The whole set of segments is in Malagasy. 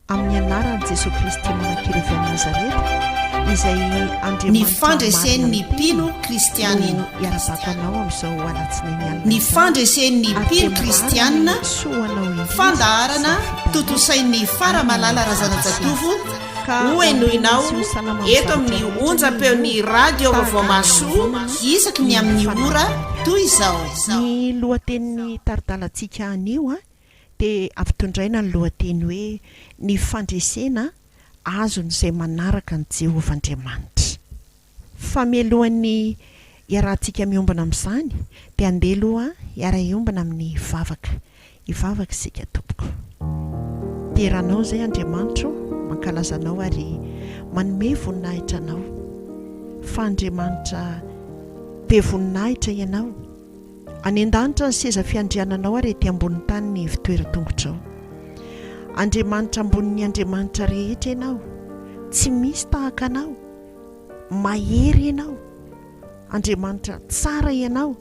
Amin'ny anaran'i Jesoa Kristy Manankery avy any Nazareta, izay Ny Andriamanitra marina fandresen'ny ny mpino tenany no kristianina. iarabako anao amin'izao alatsinainy alina Ny izao, fandresen'ny ary mpino dia mirary ny kristianina, soa ho anao indrindra sy fandaharana ny fitahiana tontosain'i ary ny Faramalala fandresena. Razanajatovo, Ka ho ho ambinina henoinao sy ho salama amin'ny eto zavatra amin'ny rehetra anie onjam-peon'ny ianao, Radio tahaka Vaovao ny Mahasoa nanaovana isaky ny ny amin'ny ora fanahinao. toy izao. Ny lohatenin'ny tari-dalantsika anio dia ampitondraina ny lohateny hoe Ny fandresena azon'izay manaraka an'i Jehovah Andriamanitra. Fa mialohan'ny hiarahantsika miombona amin'izany dia andeha aloha hiara-hiombona amin'ny vavaka. Hivavaka isika tompoko. Dera Anao izay Andriamanitro, mankalaza Anao ary manome voninahitra Anao. Fa Andriamanitra be voninahitra Ianao. Any an-danitra ny seza fiandriananao ary ety ambonin'ny tany ny fitoeran-tongotrao. Andriamanitra ambonin'ny andriamanitra rehetra Ianao. Tsy misy tahaka Anao. Mahery Ianao. Andriamanitra tsara Ianao.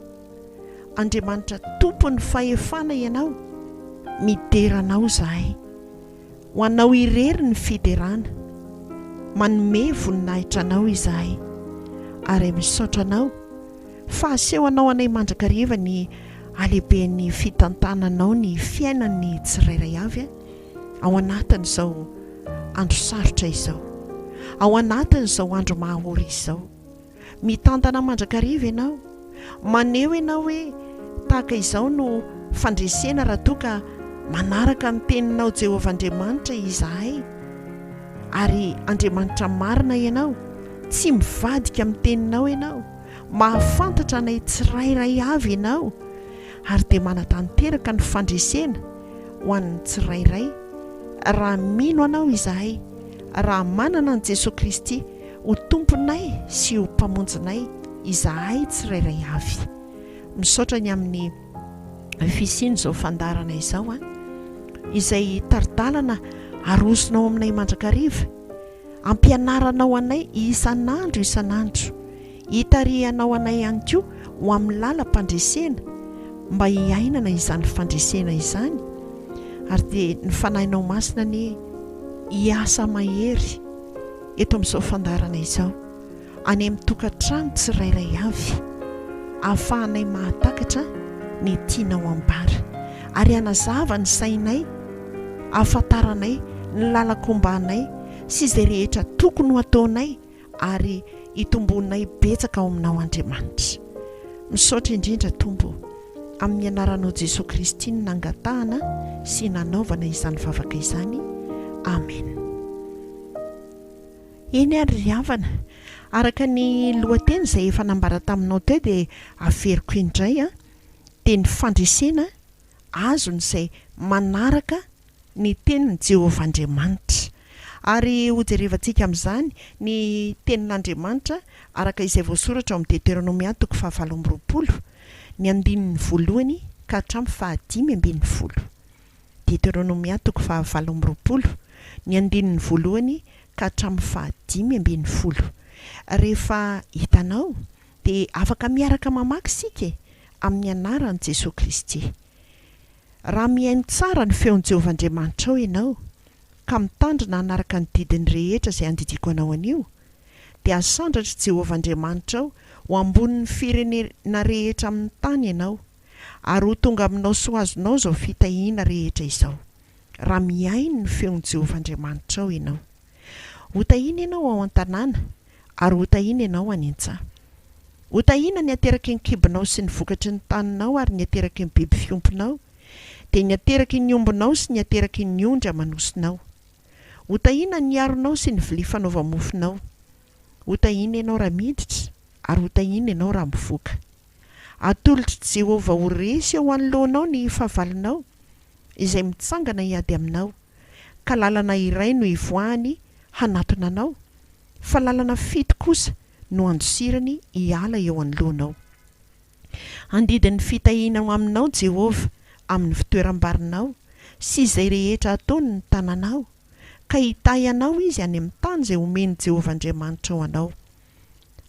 Andriamanitra Tompon'ny fahefana Ianao. Midera Anao izahay. Ho Anao irery ny fiderana. Manome voninahitra Anao izahay. Ary misaotra Anao fa asehonao anay mandrakariva ny halehiben'ny fitantananao ny fiainan'ny tsirairay avy ao anatin'izao andro sarotra izao, ao anatin'izao andro mahaory izao. Mitantana mandrakariva ianao. Maneho ianao hoe tahaka izao no fandresena raha toa ka manaraka ny teninao Jehovah Andriamanitra izahay. Ary Andriamanitra marina ianao, tsy mivadika amin'ny teninao ianao, mahafantatra anay tsirairay avy ianao, ary dia manatanteraka ny fandresena ho an'ny tsirairay raha mino anao izahay, raha manana an'i Jesoa Kristy ho Tomponay sy ho Mpamonjinay izahay tsirairay avy. Misaotra ny amin'ny fisian'izao fandaharana izao an! Izay tari-dalana arosonao aminay mandrakariva, ampianaranao anay isan'andro isan'andro, itarihanao anay ihany koa ho amin'ny lalam-pandresena mba hiainana izany fandresena izany, ary dia ny Fanahinao Masina anie hiasa mahery eto amin'izao fandaharana izao. any amin'ny tokantrano tsirairay avy, ahafahanay mahatakatra ny tianao ambara, ary hanazava ny sainay, ahafantaranay ny lalan-kombanay sy izay rehetra tokony ho ataonay ary hitomboanay betsaka ao aminao Andriamanitra. Misaotra indrindra Tompo o, amin'ny anaranao Jesoa Kristy no nangatahana sy nanaovana izany vavaka izany. Amena. Eny ary ry havana, araka ny lohateny izay efa nambara taminao teo dia averiko indray an, dia ny fandresena azon'izay manaraka ny tenin'i Jehovah Andriamanitra. Ary hojerevantsika amin'izany ny tenin'Andriamanitra araka izay voasoratra ao amin'ny Deteronomia toko fahavalo amby 20, ny andininy voalohany ka hatramin'ny fahadimy ambinifolo. Deteronomia toko fahavalo amby 20, ny andininy voalohany ka hatramin'ny fahadimy ambinifolo. Rehefa hitanao dia afaka miaraka mamaky isika e, amin'ny anaran'i Jesoa Kristy. Raha mihaino tsara ny feon'i Jehovah Andriamanitrao ianao, ka mitandrina hanaraka ny didiny rehetra izay andidiako anao anio, dia hasandratr'i Jehovah Andriamanitrao ho ambonin'ny firenena rehetra amin'ny tany ianao, Ary ho tonga aminao sy ho azonao izao fitahiana rehetra izao, raha mihaino ny feon'i Jehovah Andriamanitrao ianao. Hotahina ianao ao an-tanàna, ary hotahina ianao any an-tsaha. Hotahina ny ateraky ny kibonao sy ny vokatry ny taninao ary ny ateraky ny biby fiompinao, dia ny ateraky ny ombinao sy ny ateraky ny ondry aman'osinao. Hotahina ny haronao sy ny vilia fanaova-mofonao. Hotahina ianao raha miditra, ary hotahina ianao raha mivoaka. Atolotr'i Jehovah ho resy eo anoloanao ny fahavalonao, izay mitsangana hiady aminao, ka lalana iray no hivoahany hanatona anao, fa lalana fito kosa no handosirany hiala eo anoloanao. Handidy ny fitahiana ho aminao Jehovah amin'ny fitoeram-barinao sy izay rehetra ataon'ny tananao, ka hitahy anao izy any amin'ny tany izay omen'i Jehovah Andriamanitrao anao.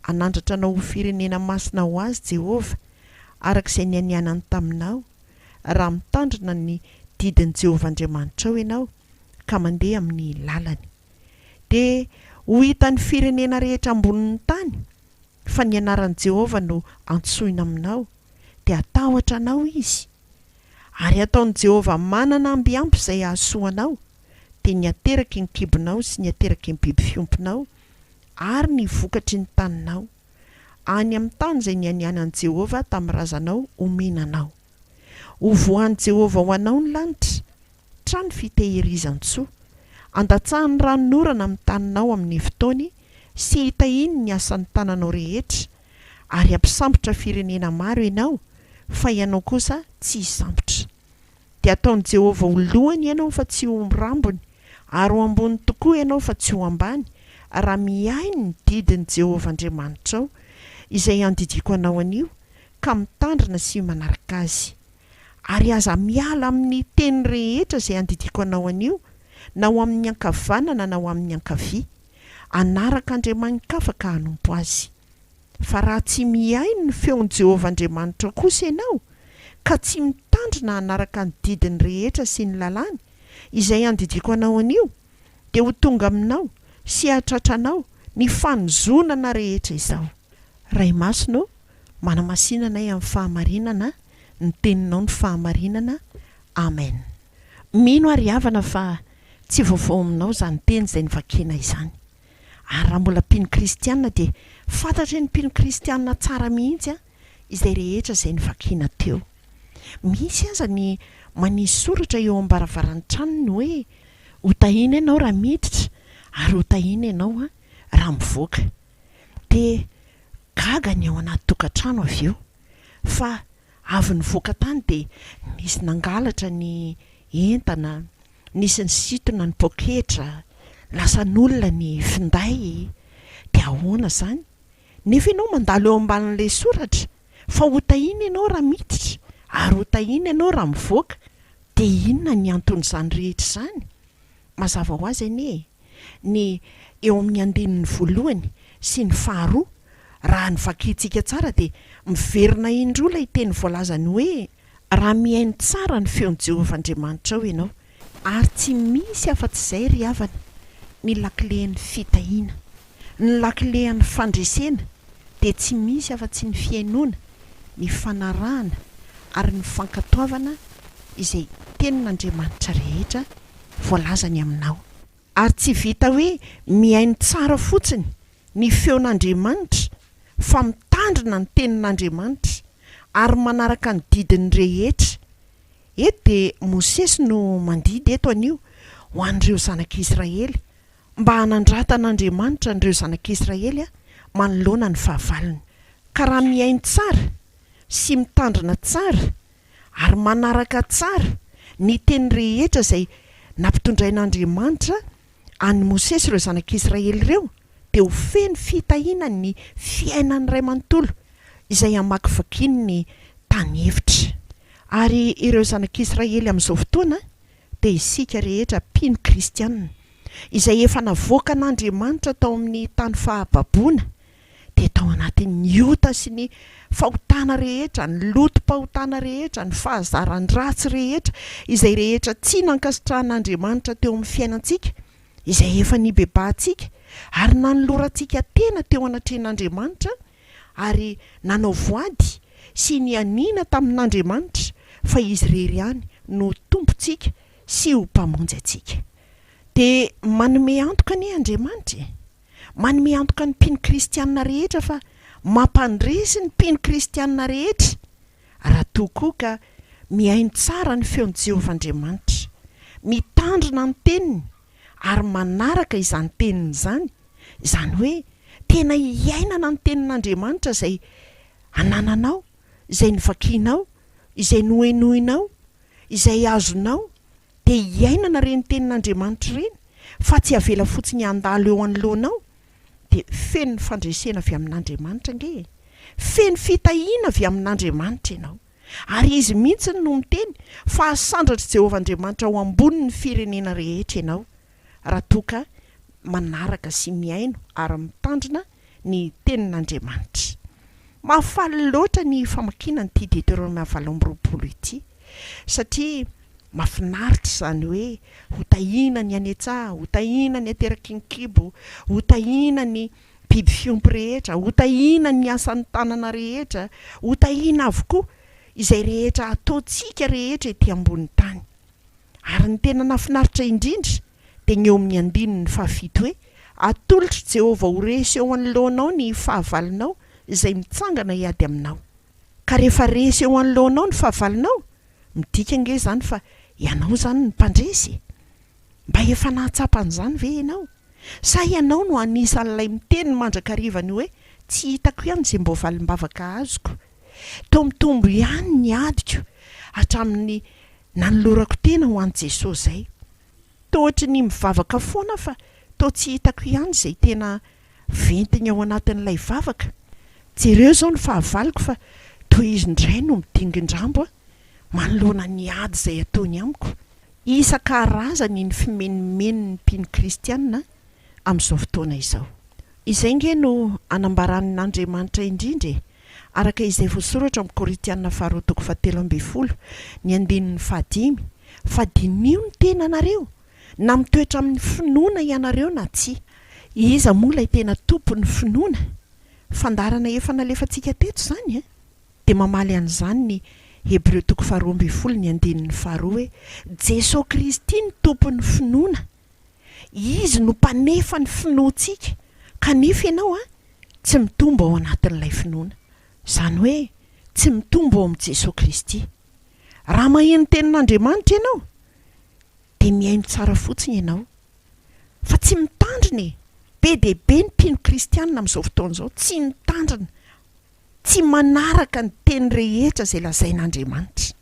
Hanandratra anao ho firenena masina ho azy Jehovah, araka izay nianianany taminao, raha mitandrina ny didin'i Jehovah Andriamanitrao ianao, ka mandeha amin'ny lalany. Dia ho hitan'ny firenena rehetra ambonin'ny tany fa ny anaran'i Jehovah no antsoina aminao, dia hatahotra anao izy. Ary hataon'i Jehovah manana amby ampy izay hahasoa anao, dia ny hateraky ny kibonao sy ny hateraky ny biby fiompinao ary ny vokatry ny taninao, any amin'ny tany izay nianianan'i Jehovah tamin'ny razanao homena anao. Hovoahan'i Jehovah ho anao ny lanitra, trano fitehirizan-tsoa. Handatsahany ranonorana amin'ny taninao amin'ny fotoany sy hitahiany ny asan'ny tananao rehetra, ary hampisambotra firenena maro ianao, fa ianao kosa tsy hisambotra. Dia hataon'i Jehovah ho lohany ianao fa tsy ho rambony, ary ho ambony tokoa ianao fa tsy ho ambany, raha mihaino ny didin'i Jehovah Andriamanitrao, izay andidiako anao anio, ka mitandrina sy manaraka azy. Ary aza miala amin'ny teny rehetra izay andidiako anao anio, na ho amin'ny ankavanana na ho amin'ny ankavia. Hanaraka andriamani-kafa ka hanompo azy. Fa raha tsy mihaino ny feon'i Jehovah Andriamanitrao kosa ianao, ka tsy mitandrina hanaraka ny didiny rehetra sy ny lalàny, izay andidiako anao anio, dia ho tonga aminao sy hahatratra anao ny fanozonana rehetra izao. Ray Masina ô, manamasina anay amin'ny fahamarinana, ny Teninao no fahamarinana. Amen. Mino aho ry havana fa tsy vaovao aminao izany teny izay novakiana izany. Ary raha mbola mpino kristiana dia fantatry ny mpino kristiana tsara mihitsy izay rehetra izay novakiana teo. Misy aza ny manisy soratra eo am-baravaran'ny tranony hoe ho tahiana ianao raha miditra ary ho tahiana ianao raha mivoaka. Dia gaga ny ao anaty tokantrano avy eo fa avy nivoaka tany dia nisy nangalatra ny entana, nisy nisintona ny poketra, lasan'olona ny finday, dia ahoana izany? Nefa ianao mandalo eo ambanin'ilay soratra fa ho tahiana ianao raha miditra ary ho tahiana ianao raha mivoaka, dia inona ny anton'izany rehetra izany? Mazava ho azy anie e! Ny eo amin'ny andininy voalohany sy ny faharoa, raha ny vakintsika tsara dia miverina indroa ilay teny voalazany hoe, Raha mihaino tsara ny feon'i Jehovah Andriamanitrao ianao. Ary tsy misy afa-tsy izay, ry havana, ny lakilen'ny fitahiana. Ny lakilean'ny fandresena dia tsy misy afa-tsy ny fihainoana, ny fanarahana ary ny fankatoavana izay tenin'Andriamanitra rehetra voalazany aminao. Ary tsy vita hoe mihaino tsara fotsiny ny feon'Andriamanitra fa mitandrina ny tenin'Andriamanitra ary manaraka ny didiny rehetra. Eto dia Mosesy no mandidy eto anio ho an'ireo zanak'Israely mba hanandratan'Andriamanitra an'ireo zanak'Israely manoloana ny fahavalony. Ka raha mihaino tsara sy mitandrina tsara ary manaraka tsara ny teny rehetra izay nampitondrain'Andriamanitra an'i Mosesy ireo zanak'Israely ireo, dia ho feno fitahiana ny fiainany iray manontolo izay hamakivakiany ny tany efitra. Ary ireo zanak'Israely amin'izao fotoana dia isika rehetra mpino kristiana, izay efa navoakan'Andriamanitra tao amin'ny tany fahababoana, dia tao anatin'ny ota sy ny fahotana rehetra, ny lotom-pahotana rehetra, ny fahazaran-dratsy rehetra, izay rehetra tsy nankasitrahan'Andriamanitra teo amin'ny fiainantsika, izay efa nibebahantsika ary nanolorantsika tena teo anatrehan'Andriamanitra ary nanao voady sy nianiana tamin'Andriamanitra fa Izy irery ihany no Tompontsika sy ho Mpamonjy antsika. Dia manome antoka anie Andriamanitra e! Manome antoka ny mpino kristiana rehetra fa mampandresy ny mpino kristiana rehetra raha toa koa ka mihaino tsara ny feon'i Jehovah Andriamanitra, mitandrina ny teniny ary manaraka izany teniny izany, izany hoe tena iainana ny tenin'Andriamanitra izay anananao, izay novakianao, izay nohenoinao, izay azonao dia iainana ireny tenin'Andriamanitra ireny fa tsy avela fotsiny handalo eo anoloanao dia feno ny fandresena avy amin'Andriamanitra ange e! Feno fitahiana avy amin'Andriamanitra ianao. Ary Izy mihitsy no miteny fa hasandratr'i Jehovah Andriamanitra ho ambonin'ny firenena rehetra ianao raha toa ka manaraka sy mihaino ary mitandrina ny tenin'Andriamanitra. Mahafaly loatra ny famakiana an'ity Deteronoma 28 ity satria. Mafinaritra izany hoe ho tahiana ny any an-tsaha, ho tahiana ny ateraky ny kibo, ho tahiana ny biby fiompy rehetra, ho tahiana ny asan'ny tanana rehetra, ho tahiana avokoa izay rehetra ataontsika rehetra ety ambonin'ny tany. Ary ny tena nahafinaritra indrindra dia ny eo amin'ny andininy fahafito hoe, Atolotr'i Jehovah ho resy eo anoloanao ny fahavalonao izay mitsangana hiady aminao. Ka rehefa resy eo anoloanao ny fahavalonao, midika ange izany fa ianao izany no mpandresy e! Mba efa nahatsapa an'izany ve ianao? Sa ianao no anisan'ilay miteny mandrakariva ny hoe, Tsy hitako ihany izay mba ho valim-bavaka azoko. Toa mitombo ihany ny adiko hatramin'ny nanolorako tena ho an'i Jesosy izay. Toa ohatry ny mivavaka foana aho fa toa tsy hitako ihany izay tena ventiny ao anatin'ilay vavaka. Jereo izao ny fahavaloko fa toa izy indray no midingin-drambo aho manoloana ny ady izay ataony amiko. Isan-karazany ny fimenomenon'ny mpino kristiana amin'izao fotoana izao. Izay ange no anambaran'Andriamanitra indrindra e! Araka izay voasoratra ao amin'ny Korintiana faharoa toko fahatelo ambin'ny folo, ny andininy fahadimy, fa diniho ny tenanareo, na mitoetra amin'ny finoana ianareo na tsia. Iza moa ilay tena tompon'ny finoana? Fandaharana efa nalefantsika teto izany e! Dia mamaly an'izany ny Hebreo toko faharoa ambin'ny folo ny andininy faharoa hoe, Jesoa Kristy no tompon'ny finoana. Izy no mpanefa ny finoantsika, kanefa ianao an, tsy mitombo ao anatin'ilay finoana. Izany hoe tsy mitombo ao amin'i Jesoa Kristy. Raha maheno tenin'Andriamanitra ianao, dia mihaino tsara fotsiny ianao. Fa tsy mitandrina e! Be dia be ny mpino kristianina amin'izao fotoana izao tsy mitandrina, tsy manaraka ny teny rehetra izay lazain'Andriamanitra.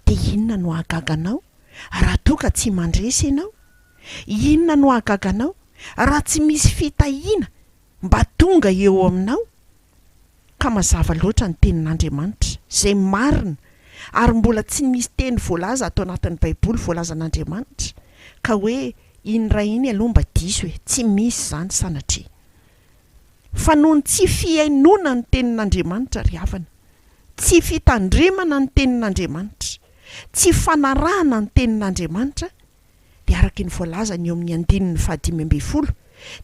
Dia inona no hahagaga anao raha toa ka tsy mandresy ianao? Inona no hahagaga anao raha tsy misy fitahiana mba tonga eo aminao? Ka mazava loatra ny tenin'Andriamanitra, izay marina, ary mbola tsy misy teny voalaza ato anatin'ny Baiboly voalazan'Andriamanitra ka hoe iny iray iny aloha mba diso e, tsy misy izany sanatria. Fa noho ny tsy fihainoana ny tenin'Andriamanitra ry havana, tsy fitandremana ny tenin'Andriamanitra, tsy fanarahana ny tenin'Andriamanitra, dia araka ny voalazany eo amin'ny andininy fahadimy ambin'ny folo,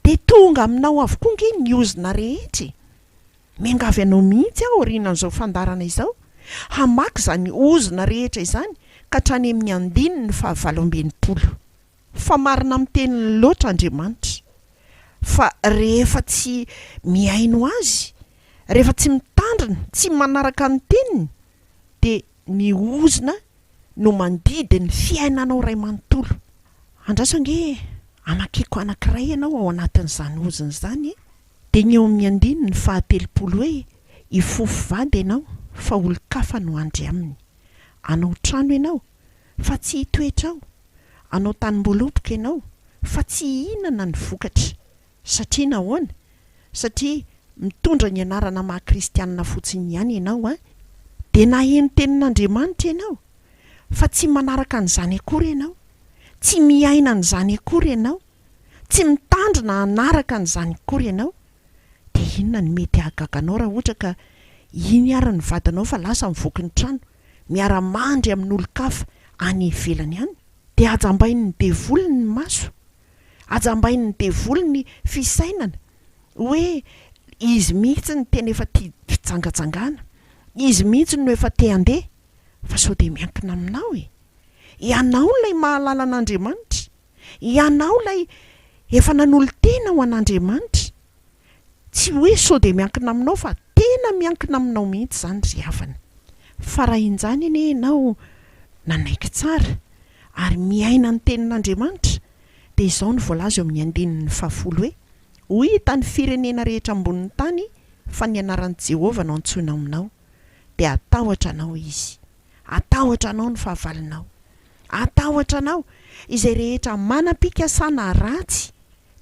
dia tonga aminao avokoa ange ny ozona rehetra e! Miangavy anao mihitsy aho aorianan'izao fandaharana izao, hamaky izany ozona rehetra izany ka hatrany amin'ny andininy fahavalo amby enimpolo. Fa marina amin'ny teniny loatra Andriamanitra, fa rehefa tsy mihaino Azy, rehefa tsy mitandrina, tsy manaraka ny teniny, dia ny ozona no mandidy ny fiainanao iray manontolo. Andraso ange hamakiako anankiray ianao ao anatin'izany ozona izany e! Dia ny eo amin'ny andininy fahatelopolo hoe, Hifofo vady ianao, fa olon-kafa no handry aminy. Hanao trano ianao, fa tsy hitoetra ao. Hanao tanimboaloboka ianao, fa tsy hihinana ny vokatra. Satria nahoana? Satria mitondra ny anarana maha kristianina fotsiny ihany ianao an! Dia naheno tenin'Andriamanitra ianao, fa tsy manaraka an'izany akory ianao, tsy miaina an'izany akory ianao, tsy mitandrina hanaraka an'izany akory ianao, dia inona no mety hahagaga anao raha ohatra ka iny ary ny vadinao fa lasa mivoky ny trano, miara-mandry amin'olon-kafa any ivelany any? Dia hajambain'ny devoly ny maso, Ajambain'ny devoly ny fisainana hoe izy mihitsy no tena efa tia fijangajangana, izy mihitsy no efa te handeha, fa sao dia miankina aminao e! Ianao ilay mahalala an'Andriamanitra, ianao ilay efa nanolo-tena ho an'Andriamanitra, Tsy hoe sao dia miankina aminao fa tena miankina aminao mihitsy izany ry havana. Fa raha injany anie ianao nanaiky tsara ary miaina ny tenin'Andriamanitra dia izao no voalaza eo amin'ny andininy fahafolo hoe, Ho hitan'ny firenena rehetra ambonin'ny tany fa ny anaran'i Jehovah no antsoina aminao, dia hatahotra anao izy. Hatahotra anao ny fahavalonao. Hatahotra anao izay rehetra manam-pikasana ratsy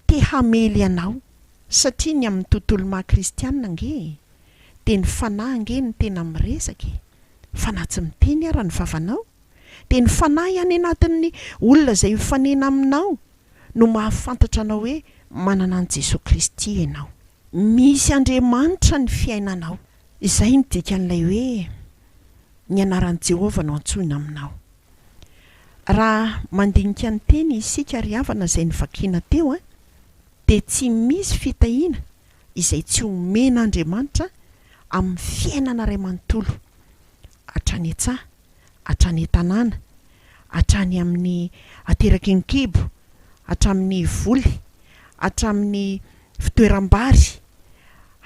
te hamely anao. Satria ny amin'ny tontolo maha kristianina ange e, dia ny fanahy ange no tena miresaka e, fa na tsy miteny ara ny vavanao, dia ny fanahy any anatin'ny olona izay mifanena aminao no mahafantatra anao hoe manana an'i Jesoa Kristy ianao. Misy Andriamanitra ny fiainanao. Izay no dikan'ilay hoe ny anaran'i Jehovah no antsoina aminao. Raha mandinika ny teny isika ry havana izay novakiana teo dia tsy misy fitahiana izay tsy omen'Andriamanitra amin'ny fiainana iray manontolo, hatrany an-tsaha, hatrany an-tanàna, hatrany amin'ny ateraky ny kibo, hatramin'ny voly, hatramin'ny fitoeram-bary,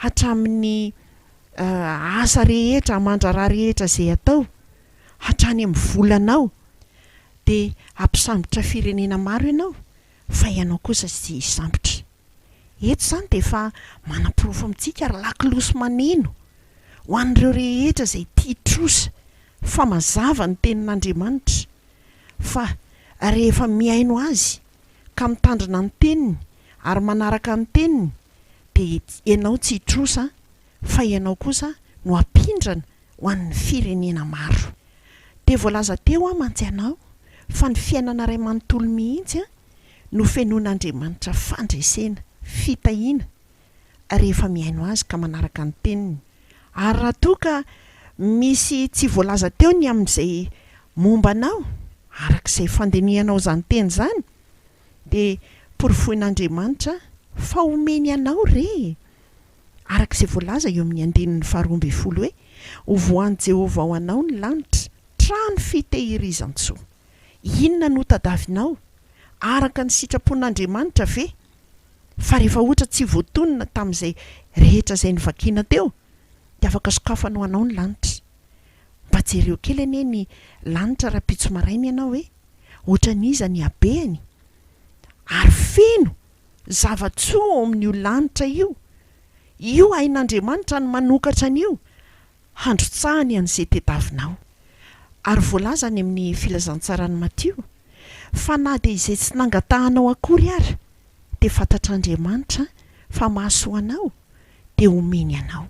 hatramin'ny asa rehetra aman-draharaha rehetra izay atao, hatrany amin'ny volanao, dia hampisambotra firenena maro ianao, fa ianao kosa tsy hisambotra. Eto izany dia efa manaporofo amintsika ary lakolosy maneno ho an'ireo rehetra izay tia trosa fa mazava ny tenin'Andriamanitra fa rehefa mihaino Azy ka mitandrina ny teniny ary manaraka ny teniny dia ianao tsy hitrosa fa ianao kosa no hampindrana ho an'ny firenena maro. Dia voalaza teo aho mantsy anao fa ny fiainana iray manontolo mihitsy no fenoin'Andriamanitra fandresena, fitahiana, rehefa mihaino Azy ka manaraka ny teniny. Ary raha toa ka misy tsy voalaza teo ny amin'izay momba anao, araka izay fandinihanao izany teny izany, dia porofoin'Andriamanitra fa omeny anao re e! Araka izay voalaza eo amin'ny andininy faharoa ambinifolo hoe, Hovoahan'i Jehovah ho anao ny lanitra, trano fitehirizan-tsoa. Inona no tadavinao? Araka ny sitrapon'Andriamanitra ve? Fa rehefa ohatra tsy voatonona tamin'izay rehetra izay novakiana teo, dia afaka sokafany ho anao ny lanitra. Mba jereo kely anie ny lanitra rahampitso maraina ianao e! Ohatran'iza ny habehany? Ary feno zava-tsoa ao amin'io lanitra io. Io hain'Andriamanitra ny manokatra an'io handrotsahany an'izay tediavinao. Ary voalaza any amin'ny Filazantsaran'i Matio fa na dia izay tsy nangatahanao akory ary dia fantatr'Andriamanitra fa mahasoa anao dia omeny anao.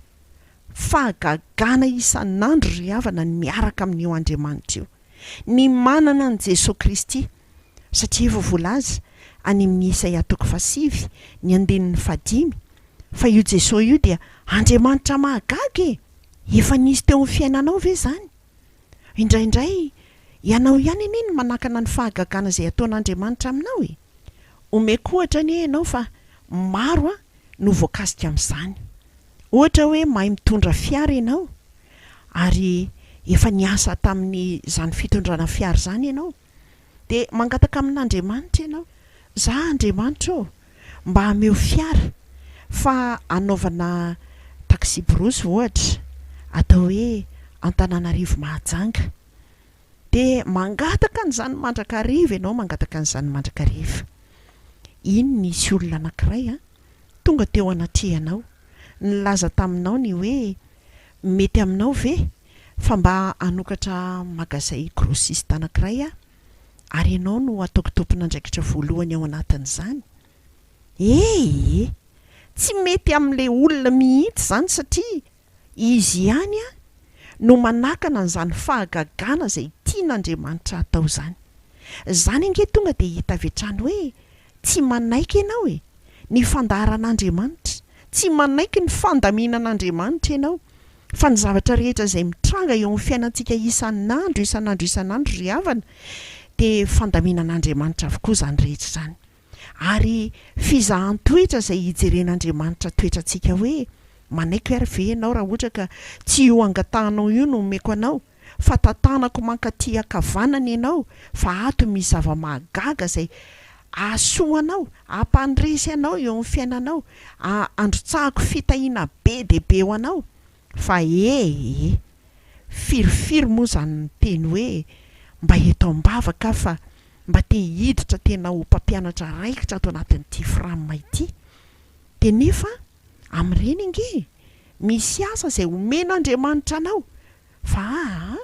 Fahagagana isan'andro ry havana ny miaraka amin'io Andriamanitra io. Ny manana an'i Jesoa Kristy. Satria efa voalaza any amin'ny Isaia toko fahasivy ny andininy fahadimy fa io Jesoa io dia Andriamanitra mahagaga e! Efa nisy teo amin'ny fiainanao ve izany? Indraindray ianao ihany anie no manakana ny fahagagana izay ataon'Andriamanitra aminao e! Omeko ohatra anie ianao fa maro no voakasika amin'izany. Ohatra hoe mahay mitondra fiara ianao ary efa niasa tamin'izany fitondrana fiara izany ianao dia mangataka amin'Andriamanitra ianao, Za Andriamanitra ô, mba ameo fiara fa hanaovana taxi-brousse ohatra, atao hoe Antananarivo Mahajanga. Dia mangataka an'izany mandrakariva ianao, mangataka an'izany mandrakariva. Iny nisy olona anankiray an, tonga teo anatrehanao, nilaza taminao ny hoe, mety aminao ve fa mba hanokatra magazay grossiste anankiray aho, ary ianao no ataoko tompon'andraikitra voalohany ao anatin'izany? Ee! Tsy mety amin'ilay olona mihitsy izany satria izy ihany no manakana an'izany fahagagana izay tian'Andriamanitra hatao izany. Izany ange tonga dia hita avy hatrany hoe tsy manaiky ianao e! Ny fandaharan'Andriamanitra. Tsy manaiky ny fandaminan'Andriamanitra ianao. Fa ny zavatra rehetra izay mitranga eo amin'ny fiainantsika isan'andro, isan'andro, isan'andro ry havana, dia fandaminan'Andriamanitra avokoa izany rehetra izany. Ary fizahan-toetra izay hijeren'Andriamanitra toetrantsika hoe, manaiky ary ve ianao raha ohatra ka tsy io angatahanao io no omeko anao, fa tantanako mankaty ankavanana ianao fa ato misy zava-mahagaga izay hahasoa anao, hampandresy anao eo amin'ny fiainanao, handrotsahako fitahiana be dia be ho anao, fa ee, firifiry moa izany niteny hoe mba eto am-bavaka aho fa mba te hiditra tena ho mpampianatra raikitra ato anatin'ity fram ity, dia nefa amin'ireny ange misy asa izay omen'Andriamanitra anao Fa aa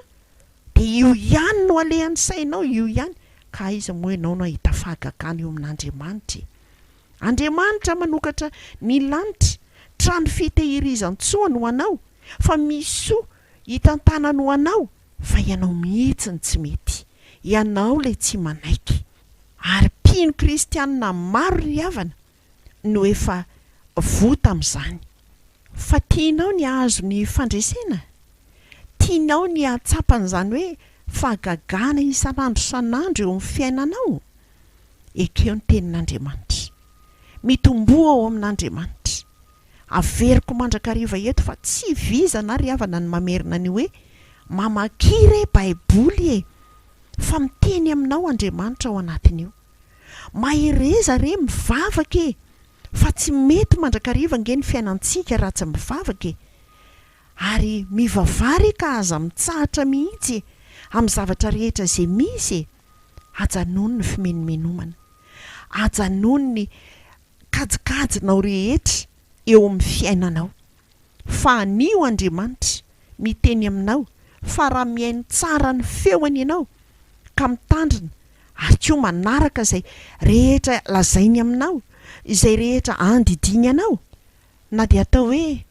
dia io ihany no alehan'ny sainao, io ihany. Ka aiza moa ianao no hahita fahagagana eo amin'Andriamanitra e? Andriamanitra manokatra ny lanitra, trano fitehirizan-tsoany ho anao, fa misy soa hitantanany ho anao, fa ianao mihitsy no tsy mety. Ianao ilay tsy manaiky. Ary mpino kristianina maro ry havana no efa voa tamin'izany. Fa tianao ny hahazo ny fandresena? Tianao ny hahatsapa an'izany hoe fahagagana isan'andro isan'andro eo amin'ny fiainanao? Ekeo ny Tenin'Andriamanitra. Mitomboa ao amin'Andriamanitra. Averiko mandrakariva eto fa tsy vizana ry havana ny mamerina ny hoe mamakia re Baiboly e! Fa miteny aminao Andriamanitra ao anatin'io. Mahereza re mivavaka e! Fa tsy mety mandrakariva ange ny fiainantsika raha tsy mivavaka e! Ary mivavaha re ka aza mitsahatra mihitsy e! Amin'ny zavatra rehetra izay misy e! Ajanony ny fimenomenomana. Ajanony ny kajikajinao rehetra eo amin'ny fiainanao. Fa anio Andriamanitra miteny aminao fa raha mihaino tsara ny feony ianao ka mitandrina ary koa manaraka izay rehetra lazainy aminao, izay rehetra andidiany anao, na dia atao hoe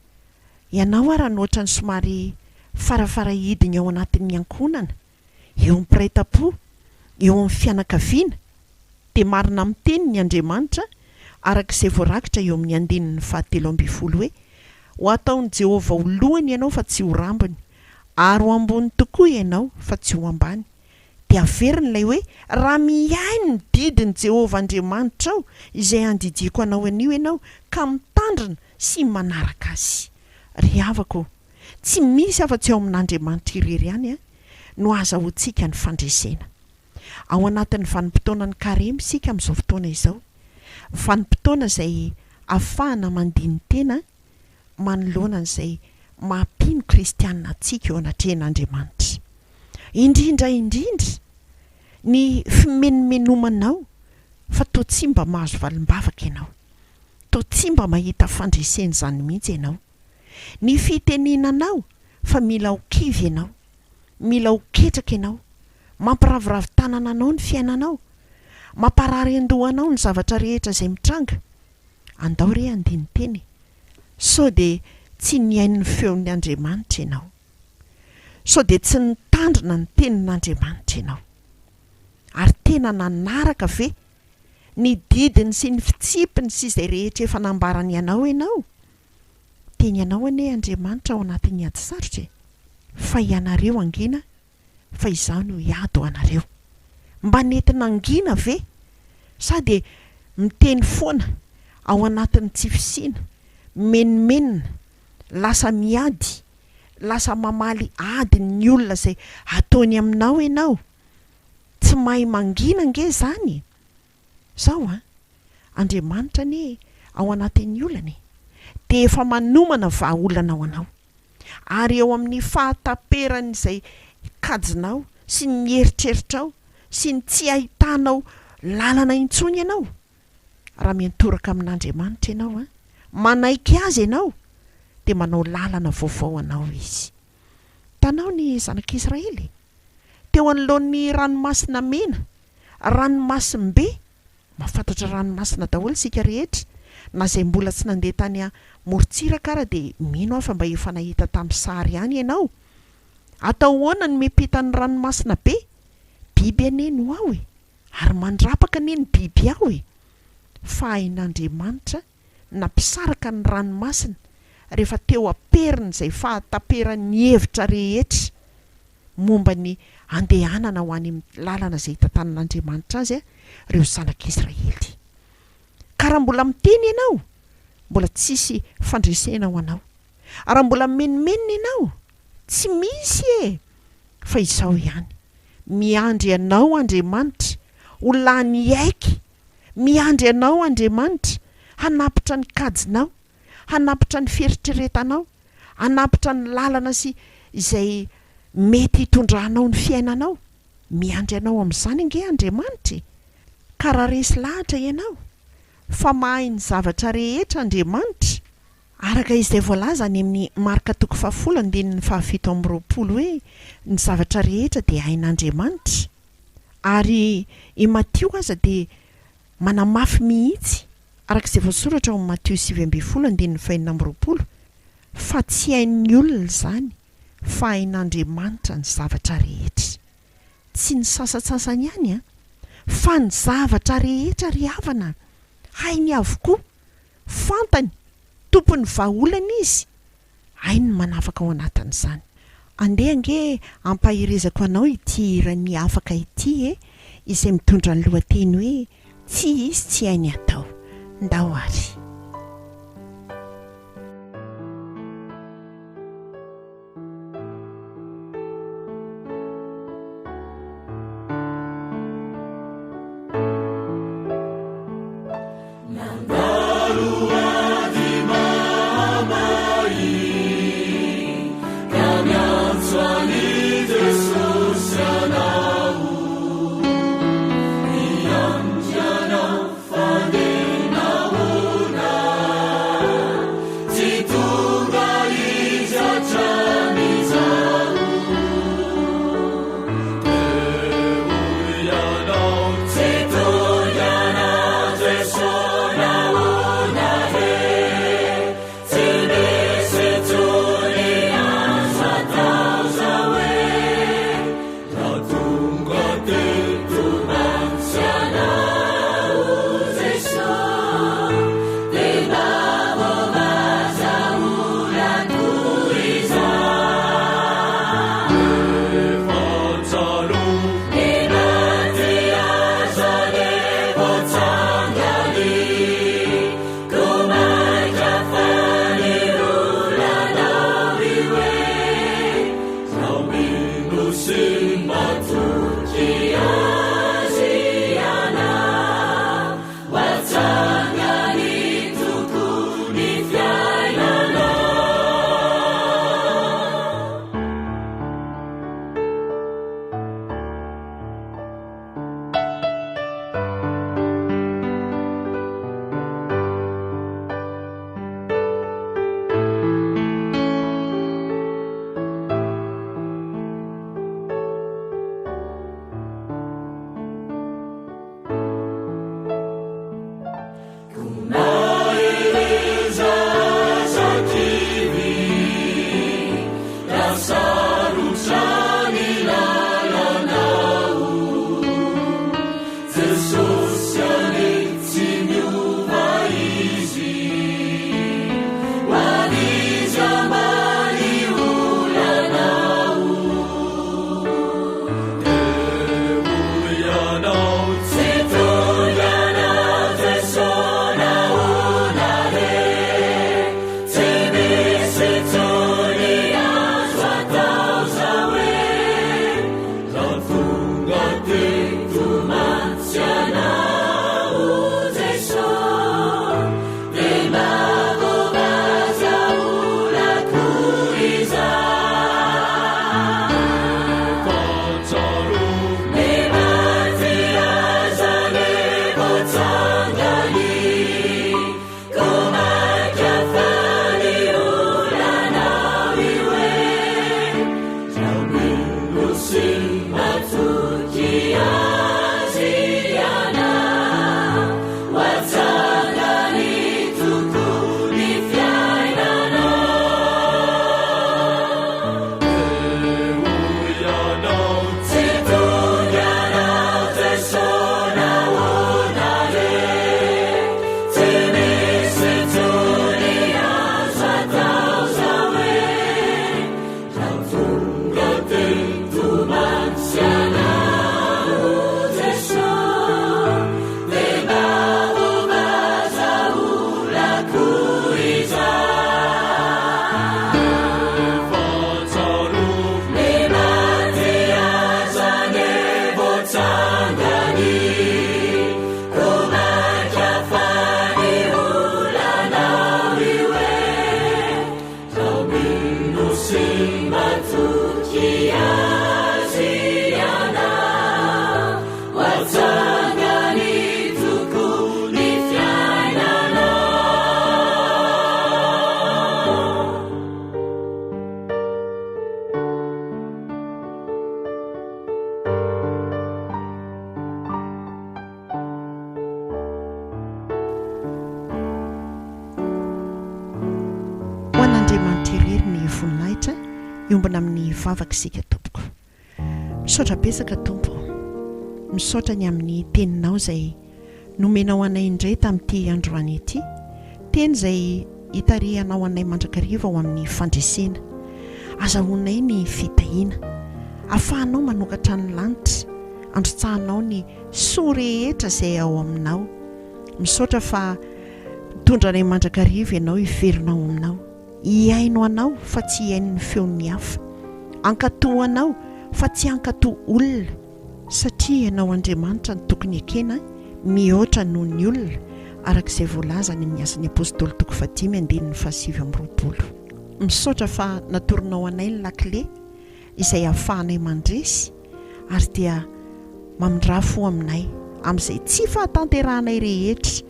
ianao ara no ohatran'ny somary farafarahidiny ao anatin'ny ankohonana, eo amin'ny mpiray tampo, eo amin'ny fianakaviana, dia marina amin'ny teniny Andriamanitra araka izay voarakitra eo amin'ny andininy fahatelo ambin'ny folo hoe, Ho ataon'i Jehovah ho lohany ianao fa tsy ho rambony, ary ho ambony tokoa ianao fa tsy ho ambany. Dia averiny ilay hoe, Raha mihaino ny didin'i Jehovah Andriamanitrao izay andidiako anao anio ianao, ka mitandrina sy manaraka azy. Ry havako ô, tsy misy afa-tsy ao amin'Andriamanitra irery ihany no ahazahoantsika ny fandresena. Ao anatin'ny vanim-potoanan'ny Karemy isika amin'izao fotoana izao, vanim-potoana izay ahafahana mandini-tena manoloana an'izay maha mpino kristiana antsika eo anatrehan'Andriamanitra. Indrindra indrindra ny fimenomenomanao fa toa tsy mba mahazo valim-bavaka ianao, toa tsy mba mahita fandresena izany mihitsy ianao. Ny fitenenanao fa mila ho kivy ianao, mila ho ketraka ianao, mampiraviravy tanana anao ny fiainanao, mamparary an-doha anao ny zavatra rehetra izay mitranga. Andao re handini-tena e! Sao dia tsy nihaino ny feon'ny Andriamanitra ianao? Sao dia tsy nitandrina ny tenin'Andriamanitra ianao? Ary tena nanaraka ve ny didiny sy ny fitsipiny sy izay rehetra efa nambarany anao ianao? Teny anao anie Andriamanitra ao anatin'ny ady sarotra e! Fa ianareo hangina fa izaho no hiady ho anareo. Mba nety nangina ve? Sa dia miteny foana ao anatin'ny tsy fisiana, mimenomenona, lasa miady, lasa mamaly ady ny olona izay ataony aminao ianao? Tsy mahay mangina ange izany e! Zao an! Andriamanitra anie ao anatin'ny olana e! Dia efa manomana vahaolana ho anao. Ary eo amin'ny fahataperan'izay kajinao sy ny eritreritrao sy ny tsy ahitanao lalana intsony ianao, raha miantoraka amin'Andriamanitra ianao an, manaiky Azy ianao, dia manao lalana vaovao anao Izy. Hitanao ny zanak'Israely? Teo anoloan'ny ranomasina mena, ranomasim-be, mahafantatra ranomasina daholo isika rehetra, na izay mbola tsy nandeha tany amorontsiraka ara dia mino aho fa mba efa nahita tamin'ny sary ihany ianao. Atao ahoana ny miampita ny ranomasina be? Biby anie no ao e! Ary mandrapaka anie ny biby ao e! Fa hain'Andriamanitra nampisaraka ny ranomasina rehefa teo am-perin'izay fahataperan'ny hevitra rehetra momba ny handehanana ho any amin'ny lalana izay hitantanan'Andriamanitra azy ireo zanak'Israely. Ka raha mbola miteny ianao, mbola tsisy fandresena ho anao. Raha mbola mimenomenona ianao, tsy misy e! Fa izao ihany, miandry anao Andriamanitra ho lany hiaiky Miandry anao Andriamanitra hanapitra ny kajinao, hanapitra ny fieritreretanao, hanapitra ny lalana sy izay mety hitondranao ny fiainanao. Miandry anao amin'izany ange Andriamanitra e! Ka raha resy lahatra ianao fa mahay ny zavatra rehetra Andriamanitra, araka izay voalaza any amin'ny Marka toko fahafolo andininy fahafito amby roapolo hoe ny zavatra rehetra dia hain'Andriamanitra, Ary i Matio aza dia manamafy mihitsy, araka izay voasoratra ao amin'ny Matio 19 andininy fahenina amby roapolo, fa tsy hain'ny olona izany fa hain'Andriamanitra ny zavatra rehetra. Tsy ny sasantsasany ihany an! Fa ny zavatra rehetra ry havana a! Hainy avokoa, fantany, tompon'ny vahaolana Izy, hainy ny manafaka ao anatin'izany. Andeha ange hampaherezako anao ity hiran'ny afaka ity e, izay mitondra ny lohateny hoe Tsy hisy tsy hainy atao. Ndao ary. Nandalo ady mahamay Ka miantso an'i Jesosy ianao Miandry anao fa ndeha nahoana Tsy tonga izy hatramin'izao Dia hoy ianao tsy tonga ianao Jeso nahoana re Tsy misy intsony azo atao zao e Raha tonga teto mantsy ianao Jeso Dia mba voavaza olako izao Efa tsarovy ny maty aza anie voatsangany Koa maika fa ny olanao io e Raha mino sy matoky Azy ianao Ho atsangany tokoa ny fiainanao. Mahereza aza kivy raha sarotra ny lalanao. Jesosy anie tsy miova Izy, ho an'izy hamaly olanao. Dia hoy ianao tsy tonga ianao Jeso nahoana re Tsy misy intsony azo atao zao e Raha tonga teto mantsy ianao Jeso Dia mba voavaza olako izao. Efa tsarovy ny maty aza anie voatsangany Koa maika fa ny olanao io e Raha mino sy matoky Azy ianao Ho atsangany tokoa ny fiainanao. Dia hoy ianao tsy tony ianao Jeso nahoana re Tsy misy intsony azo atao zao e Raha tonga teto mantsy ianao Jeso Dia mba voavaza olako izao. Efa tsarovy ny maty aza anie voatsangany Koa maika fa ny olanao io e Raha mino sy matoky Azy ianao, ho atsangany tokoa ny fiainanao. Ho an'Andriamanitra irery ny voninahitra, hiombona amin'ny vavaka isika tompoko. Misaotra betsaka Tompo ô. Misaotra ny amin'ny teninao izay nomenao anay indray tamin'ity androany ity, teny izay hitarihanao anay mandrakariva ho amin'ny fandresena. Azahoanay ny fitahiana. Afahanao manokatra ny lanitra, androtsahanao ny soa rehetra izay ao aminao. Misaotra fa mitondra anay mandrakariva Ianao hiverina ao aminao. Hihaino Anao fa tsy hihaino ny feon'ny hafa. Hankatò Anao fa tsy hankatò olona. Satria Ianao Andriamanitra no tokony ekena mihoatra noho ny olona, araka izay voalaza any amin'ny Asan'ny Apostoly toko fahadimy andininy fahasivy amby 20. Misaotra fa natoronao anay ny lakile izay ahafahanay mandresy ary dia mamindrà fo aminay amin'izay tsy fahatanterahanay rehetra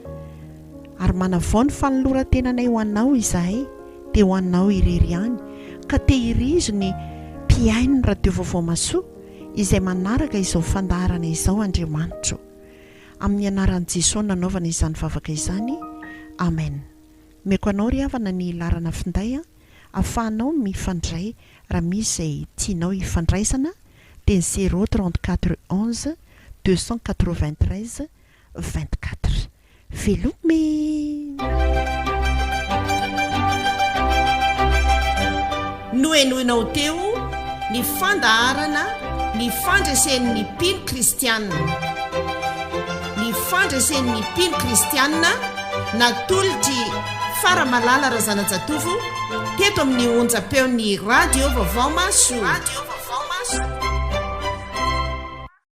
ary manavao ny fanoloran-tenanay ho Anao izahay dia ho Anao irery ihany ka tehirizo ny mpihaino ny Radio Vaovao Mahasoa izay manaraka izao fandaharana izao Andriamanitro. Amin'ny anaran'i Jesoa nanaovana izany vavaka izany. Amen. Omeko anao ry havana ny laharana finday an, afahanao mifandray raha misy izay tianao hifandraisana dia ny 0 34 11 293 24. Veloma e! Nohenoinao teo ny fandaharana Ny fandresen'ny mpino kristiana. Ny fandresen'ny mpino kristiana natolotr'i Faramalala Razanajatovo teto amin'ny onjam-peon'ny Radio Vaovao Mahasoa.